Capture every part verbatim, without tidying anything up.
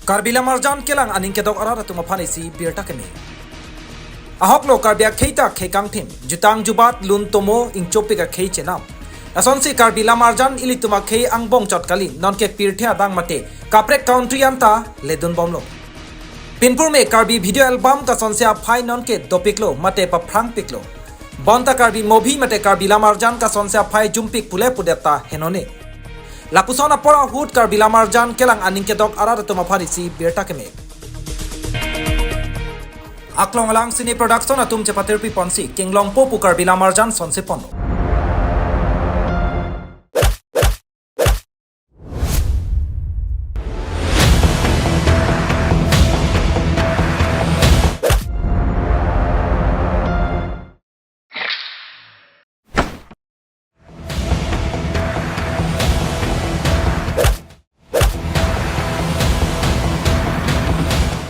Karbi Lamarjan kelang aning kedok arat atum aphan isi birta keme. Ahoklo Karbi akhei ta khei kangthim, jutang jubat lun tomo ingchopik akhei chenam. Lasonsi Karbi Lamarjan ilitum akhei angbong chot kali, nonke pirthe adang mate kaprek country anta ledun bomlo. Pinpur me Karbi video album kasonse aphai nonke dopiklo mate paphrangpiklo. Bonta Karbi movie mate Karbi Lamarjan kasonse aphai jumpik pule pudet ta henone. Lapuson apor ahut Karbi Lamarjan kelang aning kedok arat atum aphan isi birta keme. Aklong alang Cine Production atum chepatirpi ponsi Kenglongpo pu Karbi Lamarjan sonse ponlo.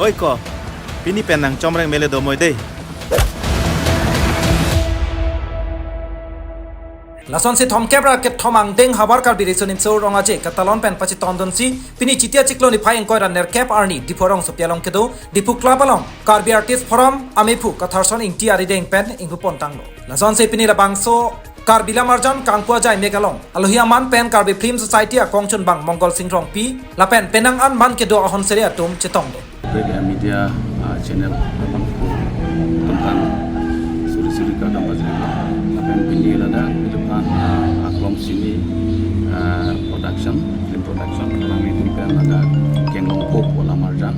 Oi ko, pini pen nangchomreng mele do moi dei. Lasonsi thomkep ra kethom angdeng Havar Karbi Riso Nimso Rong Aje katalon pen pachetongdunsi pini Chiti achiklo niphai ingkoi ra nerkep arni Diphu rongsopi along kedo Diphu Club along Karbi Artist Forum amephu Katharson Ingti arideng pen inghu pontanglo. Lasonsi pini labangso Karbi Lamarjan kangpu ajai mek along alohi aman pen Karbi Film Society akongchunbang Mongol Sing Rongpi lapen penang an man kedo ahon seri atum chetonglo. Prek Media, ah, channel abang pu tongkan suri suri kadam bajri lapen pini ladak di depan, ah, Aklong Cine, ah, Production, Film Production, alanglitum pen ladak Kenglongpo pu Lamarjan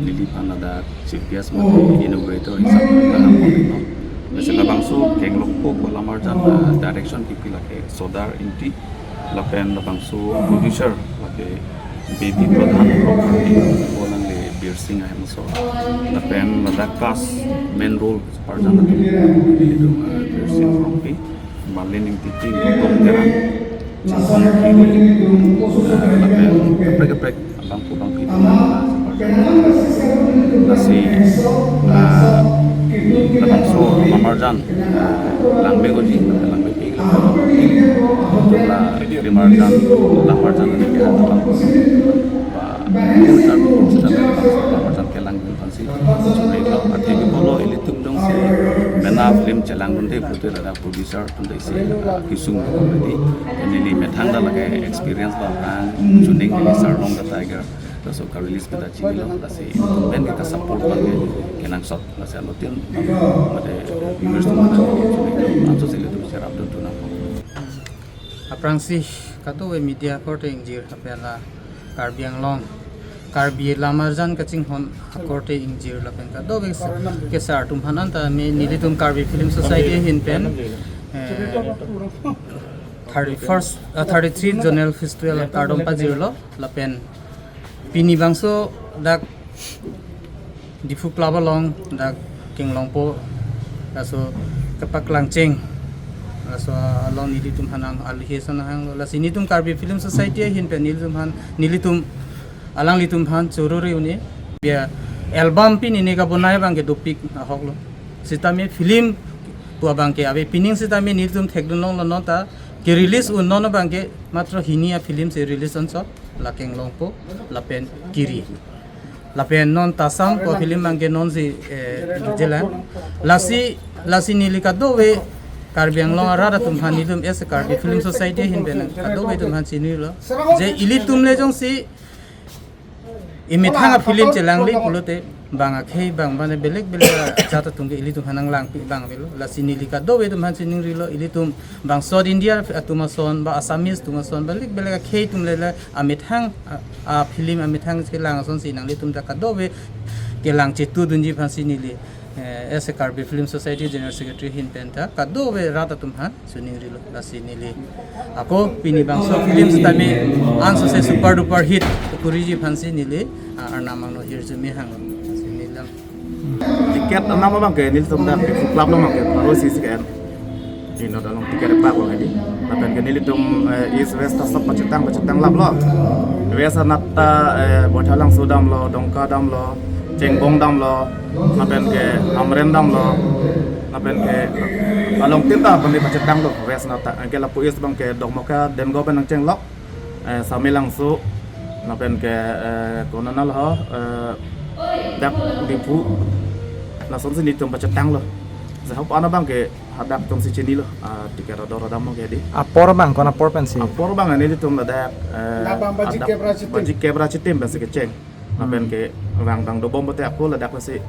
neliphan ladak Chief Guest mate inaugurator hisap ladak panglo. Lasi labangso Kenglongpo pu Lamarjan, ah, direction kipi lake Sodar Ingti, lapen labangso producer lake Baby Pradhan Property, alangli Birsing Ahemso, lapen ladak cast main role parjan atum, ah, Birsing Rongpi, Marlin Ingtipi, Gautam Terang, Chinthong Kiri, ah, lapen kaprek kaprek abang pu abangpi atum. Lasi, ah, labangso Lamarjan langme goji, langmepi, la Lamarjan, Lamarjan, ba, Lamarjan kelang aphansi chumrilo. Athe bipolo ilitum jongsi mena film chelangdunde pute ladak producer atum ta isi, ah, kesung komedi. Neli methang ta lake experience ba aphrang chuning neli Sarlong the Tiger. Laso ka-release pen ta chinilo, lasi pen ke ka-support abang ke kenangsot, lasi anuttin mate viewers atum mate chuning anso si ilitum share update tu nang. Aphrangsi kadokave media akorte ingjir lapen la Karbi Anglong, Karbi Lamarjan kachinghon akorte ingjir lapen kadokave kesar atum aphan anta me nelitum Karbi Film Society ahin pen, eh, thirty-first, ah, thirty-three Zonal Festival kardom pajirlo lapen pini bangso dak Diphu Club along dak Kenglongpo laso kepaklangcheng, laso along nelitum aphan nang alohi ason nanglo. Lasi nelitum Karbi Film Society ahin pen nelitum aphan, nelitum alanglitum aphan chorore un-e. Bia album pini ne kabonai abang ke dopik ahoklo. Sitame film pu abang ke ave, pining sitame nelitum thekdun longlo, non ta ke-release un, non abang ke matro hini a-film si release onso, la Kenglongpo lapen Kiri. Lapen non Tasam pu film abang ke non si, eh, jelang. Lasi, lasi neli kadokave Karbi Anglong arat atum aphan nelitum as a Karbi Film Society ahin pen kadokave atum aphan chinilo. Je ilitum le jongsi emethang a-film chelangli pulote bang akhei bang bane belek belek ajat atum ke ilitum aphan nanglangpi abang avelo. Lasi neli kadokave atum aphan chiningrilo, ilitum bang South India atum ason ba Assamese atum ason ba belek belek akhei atum le le amethang a, a-film amethang chelang asonsi nanglitum ta kadokave kelang chetudunji aphansi neli, eh, as a Karbi Film Society General Secretary ahin pen ta kadokave rat atum aphan chiningrilo. Lasi neli ako pini bangso film sitame anso se super duper hit kuriji aphansi neli, ah, arnam angno hirjume hanglo. Lasi neli lam. Ticket anam abang ke nelitum dak Diphu Club along abang ke pharo isi si ke-en. Inut along ticket paklo hedi. Lapen ke nelitum, eh, East West ta sop pachetang pachetang laplo. West anat ta, eh, Baithalangso damlo, Dongka damlo, Chengbong damlo, lapen ke Hamren damlo, lapen ke along tin ta bang pachetanglo West anat ta. Ke lapu East abang ke Dokmoka, Dengaon pen nangchenglok, eh, Samelangso, Lapen ke, eh, konat lo ho, eh, dak Diphu lasonsi netum pachetanglo. Sehok ana abang ke hadak atumsi chinilo, ah, ticket ador adam ke di. Apor abang, ko-an apor pensi? Apor abang netum ladak, eh, Labang baji hadak kep ra chitim. Baji kep ra chitim pensi kecheng. Lapen ke vang vang dobom pote ako ladak lasi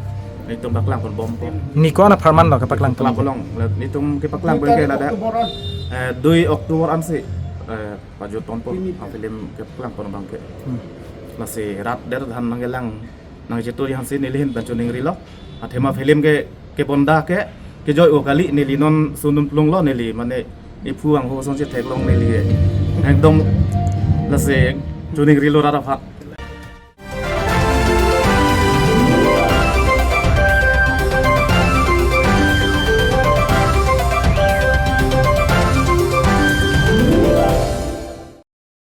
netum paklang ponbompo. Ni ko-an apharman lo kepaklang pon? Paklang ponlong. Netum kepaklang pon ke ladak, Oktober an. Eh, dui Oktober ansi, eh, pajut ponpo. Pini. Ah, film kepaklang pon abang ke. Hmm. Lasi rat der than nangkelang nangcheturi ansi neli ahin pen choningrilo. Athema film ke kepon da ke kejoi-o kali, neli non sundun plunglo, neli mane iphu angho asonsi theklong neli ke. Ekdom lasi choningrilo rat aphan.